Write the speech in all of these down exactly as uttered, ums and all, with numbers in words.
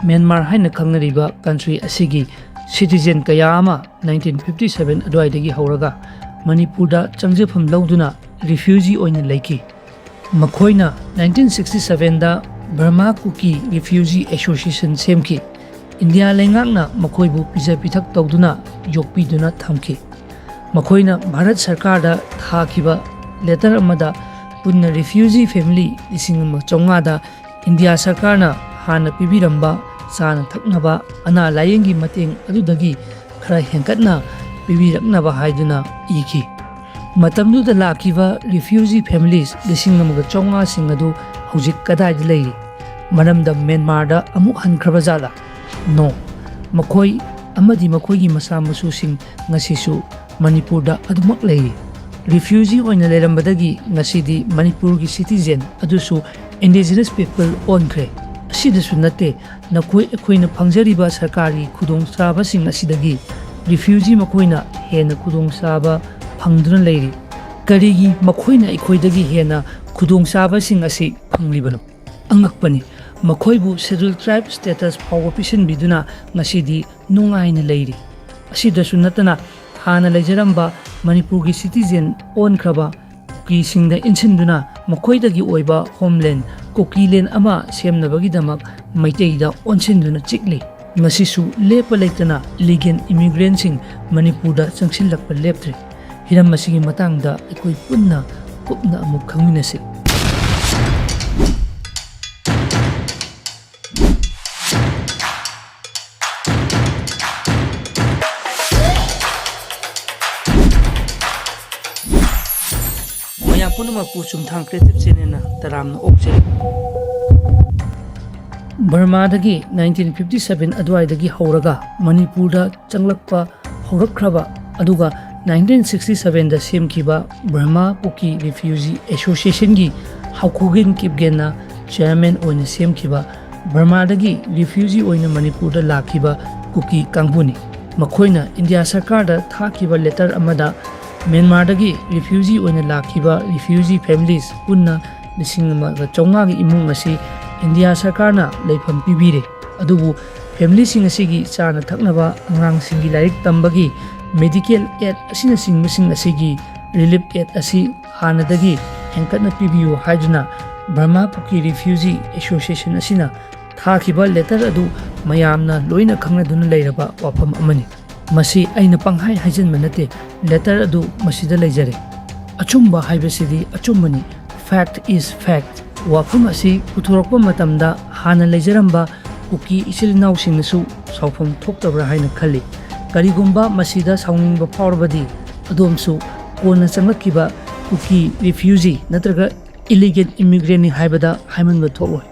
Myanmar ꯍꯥꯏꯅ ꯈꯪꯅꯔꯤꯕ country ꯑꯁꯤꯒꯤ citizen ꯀꯌꯥ ꯑꯃ nineteen fifty seven ꯑꯗꯨꯋꯥꯏꯗꯒꯤ ꯍꯧꯔꯒ ꯃꯅꯤꯄꯨꯔꯗ ꯆꯪꯖꯐꯝ ꯂꯧꯗꯨꯅ refugee ꯑꯣꯏꯅ ꯂꯩꯈꯤ꯫ ꯃꯈꯣꯏꯅ nineteen sixty seven ꯗ Burma Kuki Refugee Association ꯁꯦꯝꯈꯤ꯫ ꯏꯟꯗꯤꯌꯥ ꯂꯩꯉꯥꯛꯅ ꯃꯈꯣꯏꯕꯨ ꯄꯤꯖ ꯄꯤꯊꯛ ꯇꯧꯗꯨꯅ ꯌꯣꯛꯄꯤꯗꯨꯅ ꯊꯝꯈꯤ꯫ ꯃꯈꯣꯏꯅ ꯚꯥꯔꯠ ꯁꯔꯀꯥꯔꯗ ꯊꯥꯈꯤꯕ letter ꯑꯃꯗ ꯄꯨꯟꯅ refugee family ꯂꯤꯁꯤꯡ ꯑꯃ ꯆꯥꯝꯃꯉꯥꯗ ꯏꯟꯗꯤꯌꯥ ꯁꯔꯀꯥꯔꯅ ꯍꯥꯟꯅ ꯄꯤꯕꯤꯔꯝꯕ ꯆꯥꯅ ꯊꯛꯅꯕ, ꯑꯅꯥ ꯂꯥꯌꯦꯡꯒꯤ ꯃꯇꯦꯡ ꯑꯗꯨꯗꯒꯤ ꯈꯔ ꯍꯦꯟꯒꯠꯅ ꯄꯤꯕꯤꯔꯛꯅꯕ ꯍꯥꯏꯗꯨꯅ ꯏꯈꯤ꯫ ꯃꯇꯝꯗꯨꯗ ꯂꯥꯛꯈꯤꯕ refugee families ꯂꯤꯁꯤꯡ ꯑꯃꯒ ꯆꯥꯝꯃꯉꯥꯁꯤꯡ ꯑꯗꯨ ꯍꯧꯖꯤꯛ ꯀꯗꯥꯏꯗ ꯂꯩꯔꯤ? ꯃꯔꯝꯗꯝ ꯃ꯭ꯌꯥꯟꯃꯥꯔꯗ ꯑꯃꯨꯛ ꯍꯟꯈ꯭ꯔꯕ ꯖꯥꯠꯂꯥ? No꯫ ꯃꯈꯣꯏ ꯑꯃꯗꯤ ꯃꯈꯣꯏꯒꯤ ꯃꯆꯥ ꯃꯁꯨꯁꯤꯡ ꯉꯁꯤꯁꯨ ꯃꯅꯤꯄꯨꯔꯗ ꯑꯗꯨꯃꯛ ꯂꯩꯔꯤ꯫ Refugee ꯑꯣꯏꯅ ꯂꯩꯔꯝꯕꯗꯒꯤ ꯉꯁꯤꯗꯤ ꯃꯅꯤꯄꯨꯔꯒꯤ citizen, ꯑꯗꯨꯁꯨ indigenous people, ꯑꯣꯟꯈ꯭ꯔꯦ꯫ ꯑꯁꯤꯗꯁꯨ ꯅꯠꯇꯦ, ꯅꯈꯣꯏ ꯑꯩꯈꯣꯏꯅ ꯐꯪꯖꯔꯤꯕ ꯁꯔꯀꯥꯔꯒꯤ ꯈꯨꯗꯣꯡꯆꯥꯕꯁꯤꯡ ꯑꯁꯤꯗꯒꯤ refugee ꯃꯈꯣꯏꯅ ꯍꯦꯟꯅ ꯈꯨꯗꯣꯡꯆꯥꯕ ꯐꯪꯗꯨꯅ ꯂꯩꯔꯤ꯫ ꯀꯔꯤꯒꯤ ꯃꯈꯣꯏꯅ ꯑꯩꯈꯣꯏꯗꯒꯤ ꯍꯦꯟꯅ ꯈꯨꯗꯣꯡꯆꯥꯕꯁꯤꯡ ꯑꯁꯤ ꯐꯪꯂꯤꯕꯅꯣ? ꯑꯉꯛꯄꯅꯤ꯫ ꯃꯈꯣꯏꯕꯨ Scheduled Tribe status ꯐꯥꯎꯕ ꯄꯤꯁꯤꯟꯕꯤꯗꯨꯅ ꯉꯁꯤꯗꯤ ꯅꯨꯡꯉꯥꯏꯅ ꯂꯩꯔꯤ꯫ ꯑꯁꯤꯗꯁꯨ ꯅꯠꯇꯅ, ꯍꯥꯟꯅ ꯂꯩꯖꯔꯝꯕ ꯃꯅꯤꯄꯨꯔꯒꯤ citizen ꯑꯣꯟꯈ꯭ꯔꯕ ꯀꯨꯀꯤꯁꯤꯡꯗ ꯏꯟꯁꯤꯟꯗꯨꯅ ꯃꯈꯣꯏꯗꯒꯤ ꯑꯣꯏꯕ homeland, ꯀꯨꯀꯤꯂꯦꯟ ꯑꯃ ꯁꯦꯝꯅꯕꯒꯤꯗꯃꯛ ꯃꯩꯇꯩꯗ ꯑꯣꯟꯁꯤꯟꯗꯨꯅ ꯆꯤꯛꯂꯤ꯫ ꯉꯁꯤꯁꯨ ꯂꯦꯞꯄ ꯂꯩꯇꯅ illegal immigrantꯁꯤꯡ ꯃꯅꯤꯄꯨꯔꯗ ꯆꯪꯁꯤꯜꯂꯛꯄ ꯂꯦꯞꯇ꯭ꯔꯤ꯫ ꯍꯤꯔꯝ ꯑꯁꯤꯒꯤ ꯃꯇꯥꯡꯗ ꯑꯩꯈꯣꯏ ꯄꯨꯟꯅ ꯀꯨꯞꯅ ꯑꯃꯨꯛ ꯈꯪꯃꯤꯟꯅꯁꯤ꯫ ꯃꯌꯥꯝ ꯄꯨꯝꯅꯃꯛꯄꯨ ꯆꯨꯝꯊꯥꯡ Creative Channelꯅ ꯇꯔꯥꯝꯅ ꯑꯣꯛꯆꯔꯤ꯫ ꯕꯔꯃꯥꯗꯒꯤ nineteen fifty seven ꯑꯗꯨꯋꯥꯏꯗꯒꯤ ꯍꯧꯔꯒ ꯃꯅꯤꯄꯨꯔꯗ ꯆꯪꯂꯛꯄ ꯍꯧꯔꯛꯈ꯭ꯔꯕ, ꯑꯗꯨꯒ nineteen sixty sevenꯗ ꯁꯦꯝꯈꯤꯕ Burma Kuki Refugee Associationꯒꯤ ꯍꯥꯎꯈꯣꯒꯤꯟ ꯀꯤꯞꯒꯦꯟꯅ chairman ꯑꯣꯏꯅ ꯁꯦꯝꯈꯤꯕ ꯕꯔꯃꯥꯗꯒꯤ refugee ꯑꯣꯏꯅ ꯃꯅꯤꯄꯨꯔꯗ ꯂꯥꯛꯈꯤꯕ ꯀꯨꯀꯤ ꯀꯥꯡꯕꯨꯅꯤ꯫ ꯃꯈꯣꯏꯅ ꯏꯟꯗꯤꯌꯥ ꯁꯔꯀꯥꯔꯗ ꯊꯥꯈꯤꯕ letter ꯑꯃꯗ ꯃ꯭ꯌꯥꯟꯃꯥꯔꯗꯒꯤ refugee ꯑꯣꯏꯅ ꯂꯥꯛꯈꯤꯕ refugee families ꯄꯨꯟꯅ ꯂꯤꯁꯤꯡ ꯑꯃꯒ ꯆꯥꯝꯃꯉꯥꯒꯤ ꯏꯃꯨꯡ ꯑꯁꯤ ꯏꯟꯗꯤꯌꯥ ꯁꯔꯀꯥꯔꯅ ꯂꯩꯐꯝ ꯄꯤꯕꯤꯔꯦ꯫ ꯑꯗꯨꯕꯨ ꯐꯦꯃꯤꯂꯤꯁꯤꯡ ꯑꯁꯤꯒꯤ ꯆꯥꯅ ꯊꯛꯅꯕ, ꯑꯉꯥꯡꯁꯤꯡꯒꯤ ꯂꯥꯏꯔꯤꯛ ꯇꯝꯕꯒꯤ, ꯃꯦꯗꯤꯀꯦꯜ ꯑꯦꯗ ꯑꯁꯤꯅꯆꯤꯡꯕꯁꯤꯡ ꯑꯁꯤꯒꯤ ꯔꯤꯂꯤꯐ ꯑꯦꯗ ꯑꯁꯤ ꯍꯥꯟꯅꯗꯒꯤ ꯍꯦꯟꯀꯠꯅ ꯄꯤꯕꯤꯌꯨ ꯍꯥꯏꯗꯨꯅ ꯕꯔꯃꯥ ꯀꯨꯀꯤ ꯔꯤꯐ꯭ꯌꯨꯖꯤ ꯑꯦꯁꯣꯁꯤꯌꯦꯁꯟ ꯑꯁꯤꯅ ꯊꯥꯈꯤꯕ ꯂꯦꯇꯔ ꯑꯗꯨ ꯃꯌꯥꯝꯅ ꯂꯣꯏꯅ ꯈꯪꯅꯗꯨꯅ ꯂꯩꯔꯕ ꯋꯥꯐꯝ ꯑꯃꯅꯤ꯫ ꯃꯁꯤ ꯑꯩꯅ ꯄꯪꯍꯥꯏ ꯍꯥꯏꯖꯤꯟꯕ ꯅꯠꯇꯦ, ꯂꯦꯇꯔ ꯑꯗꯨ ꯃꯁꯤꯗ ꯂꯩꯖꯔꯦ꯫ ꯑꯆꯨꯝꯕ ꯍꯥꯏꯕꯁꯤꯗꯤ ꯑꯆꯨꯝꯕꯅꯤ, fact is fact꯫ ꯋꯥꯐꯝ ꯑꯁꯤ ꯄꯨꯊꯣꯔꯛꯄ ꯃꯇꯝꯗ ꯍꯥꯟꯅ ꯂꯩꯖꯔꯝꯕ ꯀꯨꯀꯤ ꯏꯆꯤꯜ ꯏꯅꯥꯎꯁꯤꯡꯅꯁꯨ ꯁꯥꯎꯐꯝ ꯊꯣꯛꯇꯕ꯭ꯔꯥ ꯍꯥꯏꯅ ꯈꯜꯂꯤ꯫ ꯀꯔꯤꯒꯨꯝꯕ ꯃꯁꯤꯗ ꯁꯥꯎꯅꯤꯡꯕ ꯐꯥꯎꯔꯕꯗꯤ ꯑꯗꯣꯝꯁꯨ ꯀꯣꯟꯅ ꯆꯪꯂꯛꯈꯤꯕ ꯀꯨꯀꯤ ꯔꯤꯐ꯭ꯌꯨꯖꯤ ꯅꯠꯇ꯭ꯔꯒ ꯏꯂꯤꯒꯦꯜ ꯏꯃꯤꯒ꯭ꯔꯦꯟꯅꯤ ꯍꯥꯏꯕꯗ ꯍꯥꯏꯃꯟꯕ ꯊꯣꯛꯂꯣꯏ꯫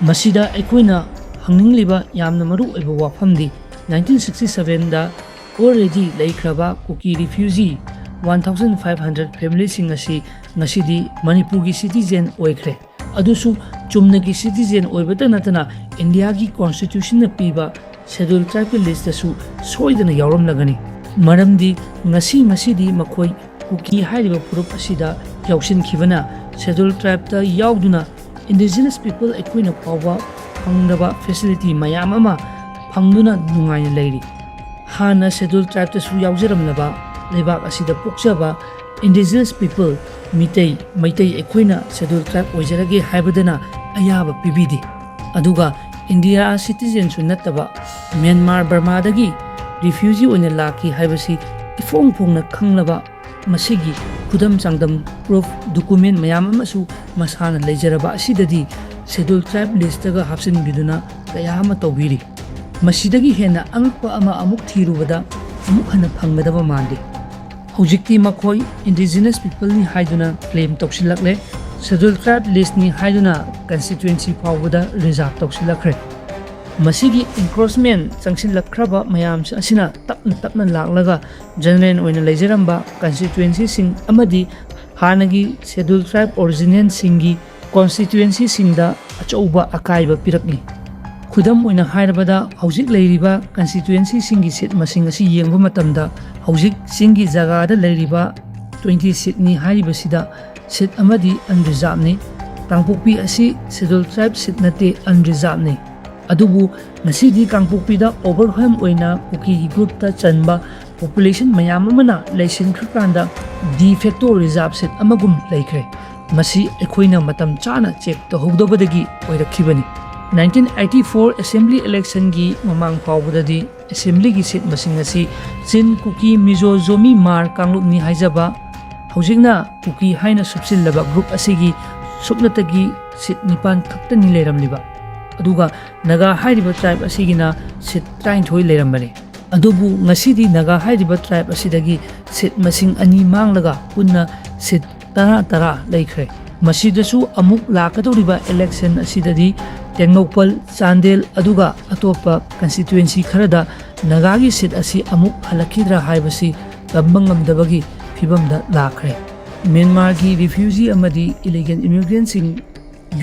ꯃꯁꯤꯗ ꯑꯩꯈꯣꯏꯅ ꯍꯪꯅꯤꯡꯂꯤꯕ ꯌꯥꯝꯅ ꯃꯔꯨ ꯑꯣꯏꯕ ꯋꯥꯐꯝꯗꯤ ꯅꯥꯏꯟꯇꯤꯟ ꯁꯤꯛꯁꯇꯤ ꯁꯚꯦꯟꯗ already ꯂꯩꯈ꯭ꯔꯕ Kuki refugee one thousand five hundred ꯐꯦꯃꯤꯂꯤꯁꯤꯡ ꯑꯁꯤ ꯉꯁꯤꯗꯤ ꯃꯅꯤꯄꯨꯔꯒꯤ ꯁꯤꯇꯤꯖꯦꯟ ꯑꯣꯏꯈ꯭ꯔꯦ꯫ ꯑꯗꯨꯁꯨ ꯆꯨꯝꯅꯒꯤ ꯁꯤꯇꯤꯖꯦꯟ ꯑꯣꯏꯕꯇ ꯅꯠꯇꯅ ꯏꯟꯗꯤꯌꯥꯒꯤ ꯀꯣꯟꯁꯇꯤꯇ꯭ꯌꯨꯁꯟꯅ ꯄꯤꯕ ꯁꯦꯗ꯭ꯌꯨꯜ ꯇ꯭ꯔꯥꯏꯕꯀꯤ ꯂꯤꯁꯇꯁꯨ ꯁꯣꯏꯗꯅ ꯌꯥꯎꯔꯝꯂꯒꯅꯤ꯫ ꯃꯔꯝꯗꯤ ꯉꯁꯤ ꯉꯁꯤꯗꯤ ꯃꯈꯣꯏ ꯀꯨꯀꯤ ꯍꯥꯏꯔꯤꯕ ꯐꯨꯔꯨꯞ ꯑꯁꯤꯗ ꯌꯥꯎꯁꯤꯟꯈꯤꯕꯅ ꯁꯦꯗ꯭ꯌꯨꯜ ꯇ꯭ꯔꯥꯏꯕꯇ ꯌꯥꯎꯗꯨꯅ ꯏꯟꯗꯤꯖꯤꯅꯁ ꯄꯤꯄꯜ ꯑꯩꯈꯣꯏꯅ ꯐꯥꯎꯕ ꯐꯪꯗꯕ ꯐꯦꯁꯤꯂꯤꯇꯤ ꯃꯌꯥꯝ ꯑꯃ ꯐꯪꯗꯨꯅ ꯅꯨꯡꯉꯥꯏꯅ ꯂꯩꯔꯤ꯫ ꯍꯥꯟꯅ ꯁꯦꯗ꯭ꯌꯨꯜ ꯇ꯭ꯔꯥꯏꯕꯇꯁꯨ ꯌꯥꯎꯖꯔꯝꯂꯕ ꯂꯩꯕꯥꯛ ꯑꯁꯤꯗ ꯄꯣꯛꯆꯕ ꯏꯟꯗꯤꯖꯤꯅꯁ ꯄꯤꯄꯜ, ꯃꯤꯇꯩ, ꯃꯩꯇꯩ ꯑꯩꯈꯣꯏꯅ ꯁꯦꯗ꯭ꯌꯨꯜ ꯇ꯭ꯔꯥꯏꯕ ꯑꯣꯏꯖꯔꯒꯦ ꯍꯥꯏꯕꯗꯅ ꯑꯌꯥꯕ ꯄꯤꯕꯤꯗꯦ꯫ ꯑꯗꯨꯒ ꯏꯟꯗꯤꯌꯥ ꯁꯤꯇꯤꯖꯦꯟꯁꯨ ꯅꯠꯇꯕ ꯃ꯭ꯌꯥꯟꯃꯥꯔ, ꯕꯔꯃꯥꯗꯒꯤ ꯔꯤꯐ꯭ꯌꯨꯖꯤ ꯑꯣꯏꯅ ꯂꯥꯛꯈꯤ ꯍꯥꯏꯕꯁꯤ ꯏꯐꯣꯡ ꯐꯣꯡꯅ ꯈꯪꯂꯕ, ꯃꯁꯤꯒꯤ ꯈꯨꯗꯝ ꯆꯥꯡꯗꯝ ꯄ꯭ꯔꯨꯐ ꯗꯣꯀꯨꯃꯦꯟ ꯃꯌꯥꯝ ꯑꯃꯁꯨ ꯃꯁꯥꯅ ꯂꯩꯖꯔꯕ ꯑꯁꯤꯗꯗꯤ ꯁꯦꯗ꯭ꯌꯨꯜ ꯇ꯭ꯔꯥꯏꯕ ꯂꯤꯁꯇꯒ ꯍꯥꯞꯆꯤꯟꯕꯤꯗꯨꯅ ꯀꯌꯥ ꯑꯃ ꯇꯧꯕꯤꯔꯤ꯫ ꯃꯁꯤꯗꯒꯤ ꯍꯦꯟꯅ ꯑꯉꯛꯄ ꯑꯃ ꯑꯃꯨꯛ ꯊꯤꯔꯨꯕꯗ ꯑꯃꯨꯛ ꯍꯟꯅ ꯐꯪꯒꯗꯕ ꯃꯥꯟꯗꯦ꯫ ꯍꯧꯖꯤꯛꯇꯤ ꯃꯈꯣꯏ ꯏꯟꯗꯤꯖꯤꯅꯁ ꯄꯤꯄꯜꯅꯤ ꯍꯥꯏꯗꯨꯅ ꯀ꯭ꯂꯦꯝ ꯇꯧꯁꯤꯜꯂꯛꯂꯦ, ꯁꯦꯗ꯭ꯌꯨꯜ ꯇ꯭ꯔꯥꯏꯕ ꯂꯤꯁꯅꯤ ꯍꯥꯏꯗꯨꯅ ꯀꯟꯁꯇꯤꯇ꯭ꯋꯦꯟꯁꯤ ꯐꯥꯎꯕꯗ ꯔꯤꯖꯥꯔꯚ ꯇꯧꯁꯤꯜꯂꯛꯈ꯭ꯔꯦ꯫ ꯃꯁꯤꯒꯤ ꯏꯟꯀ꯭ꯔꯣꯆꯃꯦꯟ ꯆꯪꯁꯤꯜꯂꯛꯈ꯭ꯔꯕ ꯃꯌꯥꯝ ꯑꯁꯤꯅ ꯇꯞꯅ ꯇꯞꯅ ꯂꯥꯛꯂꯒ ꯖꯦꯅꯔꯦꯜ ꯑꯣꯏꯅ ꯂꯩꯖꯔꯝꯕ ꯀꯟꯁꯇꯤꯇ꯭ꯋꯦꯟꯁꯤꯁꯤꯡ ꯑꯃꯗꯤ ꯍꯥꯟꯅꯒꯤ ꯁꯦꯗ꯭ꯌꯨꯜ ꯇ꯭ꯔꯥꯏꯕ ꯑꯣꯔꯤꯖꯤꯅꯦꯜꯁꯤꯡꯒꯤ ꯀꯣꯟꯁꯇꯤꯇ꯭ꯋꯦꯟꯁꯤꯁꯤꯡꯗ ꯑꯆꯧꯕ ꯑꯀꯥꯏꯕ ꯄꯤꯔꯛꯂꯤ꯫ ꯈꯨꯗꯝ ꯑꯣꯏꯅ ꯍꯥꯏꯔꯕꯗ, ꯍꯧꯖꯤꯛ ꯂꯩꯔꯤꯕ ꯀꯟꯁꯇꯤꯇ꯭ꯋꯦꯟꯁꯤꯁꯤꯡꯒꯤ ꯁꯤꯠ ꯃꯁꯤꯡ ꯑꯁꯤ ꯌꯦꯡꯕ ꯃꯇꯝꯗ, ꯍꯧꯖꯤꯛ ꯆꯤꯡꯒꯤ ꯖꯒꯥꯗ ꯂꯩꯔꯤꯕ ꯇ꯭ꯋꯦꯟꯇꯤ ꯁꯤꯠꯅꯤ ꯍꯥꯏꯔꯤꯕꯁꯤꯗ ꯁꯤꯠ ꯑꯃꯗꯤ ꯑꯟꯔꯤꯖꯥꯔꯚꯅꯤ꯫ ꯀꯥꯡꯄꯣꯛꯄꯤ ꯑꯁꯤ ꯁꯦꯗ꯭ꯌꯨꯜ ꯇ꯭ꯔꯥꯏꯕ ꯁꯤꯠ ꯅꯠꯇꯦ, ꯑꯟꯔꯤꯖꯥꯔꯚꯅꯤ꯫ ꯑꯗꯨꯕꯨ ꯉꯁꯤꯗꯤ ꯀꯥꯡꯄꯣꯛꯄꯤꯗ overwhelm ꯑꯣꯏꯅ ꯀꯨꯀꯤꯒꯤ groupꯇ ꯆꯟꯕ population ꯃꯌꯥꯝ ꯑꯃꯅ ꯂꯩꯁꯤꯟꯈ꯭ꯔꯀꯥꯟꯗ de facto reserve seat ꯑꯃꯒꯨꯝ ꯂꯩꯈ꯭ꯔꯦ꯫ ꯃꯁꯤ ꯑꯩꯈꯣꯏꯅ ꯃꯇꯝ ꯆꯥꯅ check ꯇꯧꯍꯧꯗꯕꯗꯒꯤ ꯑꯣꯏꯔꯛꯈꯤꯕꯅꯤ꯫ Nineteen eighty four assembly electionꯒꯤ ꯃꯃꯥꯡ ꯐꯥꯎꯕꯗꯗꯤ assemblyꯒꯤ seat ꯃꯁꯤꯡ ꯑꯁꯤ ꯆꯤꯟ, ꯀꯨꯀꯤ, ꯃꯤꯖꯣ, ꯖꯣꯃꯤ, ꯃꯥꯔ ꯀꯥꯡꯂꯨꯞꯅꯤ ꯍꯥꯏꯖꯕ, ꯍꯧꯖꯤꯛꯅ ꯀꯨꯀꯤ ꯍꯥꯏꯅ ꯁꯨꯞꯆꯤꯜꯂꯕ group ꯑꯁꯤꯒꯤ ꯁꯨꯞꯅꯇꯒꯤ seat ꯅꯤꯄꯥꯟ ꯈꯛꯇꯅꯤ ꯂꯩꯔꯝꯂꯤꯕ꯫ ꯑꯗꯨꯒ ꯅꯥꯒꯥ ꯍꯥꯏꯔꯤꯕ tribe ꯑꯁꯤꯒꯤꯅ seat ꯇꯔꯥꯅꯤꯊꯣꯏ ꯂꯩꯔꯝꯕꯅꯤ꯫ ꯑꯗꯨꯕꯨ ꯉꯁꯤꯗꯤ ꯅꯥꯒꯥ ꯍꯥꯏꯔꯤꯕ tribe ꯑꯁꯤꯗꯒꯤ seat ꯃꯁꯤꯡ ꯑꯅꯤ ꯃꯥꯡꯂꯒ ꯄꯨꯟꯅ seat ꯇꯔꯥ, ꯇꯔꯥ ꯂꯩꯈ꯭ꯔꯦ꯫ ꯃꯁꯤꯗꯁꯨ ꯑꯃꯨꯛ ꯂꯥꯛꯀꯗꯧꯔꯤꯕ election ꯑꯁꯤꯗꯗꯤ ꯇꯦꯡꯅꯧꯄꯜ, ꯆꯥꯟꯗꯦꯜ, ꯑꯗꯨꯒ ꯑꯇꯣꯞꯄ constituency ꯈꯔꯗ ꯅꯥꯒꯥꯒꯤ seat ꯑꯁꯤ ꯑꯃꯨꯛ ꯍꯜꯂꯛꯈꯤꯗ꯭ꯔꯥ ꯍꯥꯏꯕꯁꯤ ꯇꯝꯕ ꯉꯝꯗꯕꯒꯤ ꯐꯤꯕꯝꯗ ꯂꯥꯛꯈ꯭ꯔꯦ꯫ ꯃ꯭ꯌꯥꯟꯃꯥꯔꯒꯤ refugee ꯑꯃꯗꯤ illegal immigrantꯁꯤꯡ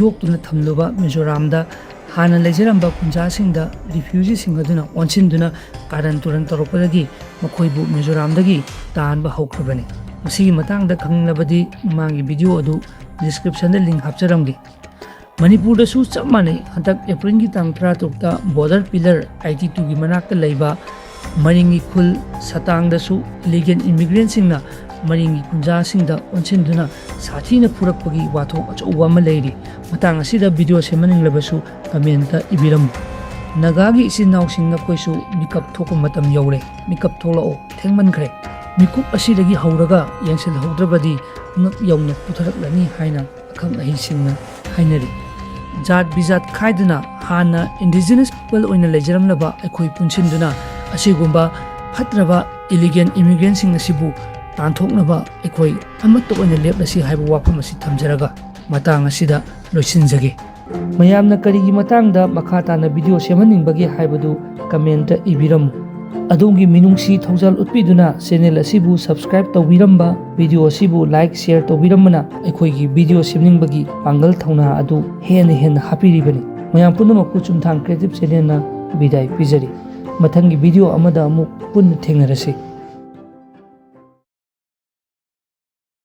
ꯌꯣꯛꯇꯨꯅ ꯊꯝꯂꯨꯕ ꯃꯤꯖꯣꯔꯥꯝꯗ ꯍꯥꯟꯅ ꯂꯩꯖꯔꯝꯕ ꯈꯨꯟꯖꯥꯁꯤꯡꯗ refugeeꯁꯤꯡ ꯑꯗꯨꯅ ꯑꯣꯟꯁꯤꯟꯗꯨꯅ ꯀꯥꯔꯟ ꯇꯨꯔꯟ ꯇꯧꯔꯛꯄꯗꯒꯤ ꯃꯈꯣꯏꯕꯨ ꯃꯤꯖꯣꯔꯥꯝꯗꯒꯤ ꯇꯥꯟꯕ ꯍꯧꯈ꯭ꯔꯕꯅꯤ꯫ ꯃꯁꯤꯒꯤ ꯃꯇꯥꯡꯗ ꯈꯪꯅꯤꯡꯂꯕꯗꯤ ꯃꯃꯥꯡꯒꯤ video ꯑꯗꯨ descriptionꯗ link ꯍꯥꯞꯆꯔꯝꯒꯦ꯫ ꯃꯅꯤꯄꯨꯔꯗꯁꯨ ꯆꯞ ꯃꯥꯟꯅꯩ꯫ ꯍꯟꯗꯛ Aprilꯒꯤ ꯇꯥꯡ ꯇꯔꯥꯇꯔꯨꯛꯇ border pillar eighty twoꯒꯤ ꯃꯅꯥꯛꯇ ꯂꯩꯕ ꯃꯔꯤꯡꯒꯤ ꯈꯨꯜ ꯁꯇꯥꯡꯗꯁꯨ illegal immigrantꯁꯤꯡꯅ ꯃꯔꯤꯡꯒꯤ ꯈꯨꯟꯖꯥꯁꯤꯡꯗ ꯑꯣꯟꯁꯤꯟꯗꯨꯅ ꯁꯥꯊꯤꯅ ꯐꯨꯔꯛꯄꯒꯤ ꯋꯥꯊꯣꯛ ꯑꯆꯧꯕ ꯑꯃ ꯂꯩꯔꯤ꯫ ꯃꯇꯥꯡ ꯑꯁꯤꯗ video ꯁꯦꯝꯍꯟꯅꯤꯡꯂꯕꯁꯨ commentꯇ ꯏꯕꯤꯔꯝꯃꯨ꯫ ꯅꯥꯒꯥꯒꯤ ꯏꯆꯤꯟ ꯏꯅꯥꯎꯁꯤꯡ ꯅꯈꯣꯏꯁꯨ ꯃꯤꯀꯞ ꯊꯣꯛꯄ ꯃꯇꯝ ꯌꯧꯔꯦ꯫ ꯃꯤꯀꯞ ꯊꯣꯛꯂꯛꯑꯣ, ꯊꯦꯡꯃꯟꯈ꯭ꯔꯦ꯫ ꯃꯤꯀꯨꯞ ꯑꯁꯤꯗꯒꯤ ꯍꯧꯔꯒ ꯌꯦꯡꯁꯤꯜꯍꯧꯗ꯭ꯔꯕꯗꯤ ꯉꯛ ꯌꯧꯅ ꯄꯨꯊꯔꯛꯂꯅꯤ ꯍꯥꯏꯅ ꯑꯈꯪ ꯑꯍꯩꯁꯤꯡꯅ ꯍꯥꯏꯅꯔꯤ꯫ ꯖꯥꯠ ꯕꯤꯖꯥꯠ ꯈꯥꯏꯗꯨꯅ ꯍꯥꯟꯅ indigenous people ꯑꯣꯏꯅ ꯂꯩꯖꯔꯝꯂꯕ ꯑꯩꯈꯣꯏ ꯄꯨꯟꯁꯤꯟꯗꯨꯅ ꯑꯁꯤꯒꯨꯝꯕ ꯐꯠꯇ꯭ꯔꯕ illegal immigrantꯁꯤꯡ ꯑꯁꯤꯕꯨ ꯇꯥꯟꯊꯣꯛꯅꯕ ꯑꯩꯈꯣꯏ ꯑꯃꯠꯇ ꯑꯣꯏꯅ ꯂꯦꯞꯂꯁꯤ ꯍꯥꯏꯕ ꯋꯥꯐꯝ ꯑꯁꯤ ꯊꯝꯖꯔꯒ ꯃꯇꯥꯡ ꯑꯁꯤꯗ ꯂꯣꯏꯁꯤꯟꯖꯒꯦ꯫ ꯃꯌꯥꯝꯅ ꯀꯔꯤꯒꯤ ꯃꯇꯥꯡꯗ ꯃꯈꯥ ꯇꯥꯅ video ꯁꯦꯝꯍꯟꯅꯤꯡꯕꯒꯦ ꯍꯥꯏꯕꯗꯨ commentꯇ ꯏꯕꯤꯔꯝꯃꯨ꯫ ꯑꯗꯣꯝꯒꯤ ꯃꯤꯅꯨꯡꯁꯤ ꯊꯧꯖꯥꯜ ꯎꯠꯄꯤꯗꯨꯅ channel ꯑꯁꯤꯕꯨ subscribe ꯇꯧꯕꯤꯔꯝꯕ, video ꯑꯁꯤꯕꯨ like, share ꯇꯧꯕꯤꯔꯝꯕꯅ ꯑꯩꯈꯣꯏꯒꯤ video ꯁꯦꯝꯅꯤꯡꯕꯒꯤ ꯄꯥꯡꯒꯜ ꯊꯧꯅꯥ ꯑꯗꯨ ꯍꯦꯟꯅ ꯍꯦꯟꯅ ꯍꯥꯞꯄꯤꯔꯤꯕꯅꯤ꯫ ꯃꯌꯥꯝ ꯄꯨꯝꯅꯃꯛꯄꯨ ꯆꯨꯝꯊꯥꯡ Creative Channelꯅ ꯕꯤꯗꯥꯏ ꯄꯤꯖꯔꯤ꯫ ꯃꯊꯪꯒꯤ video ꯑꯃꯗ ꯑꯃꯨꯛ ꯄꯨꯟꯅ ꯊꯦꯡꯅꯔꯁꯤ꯫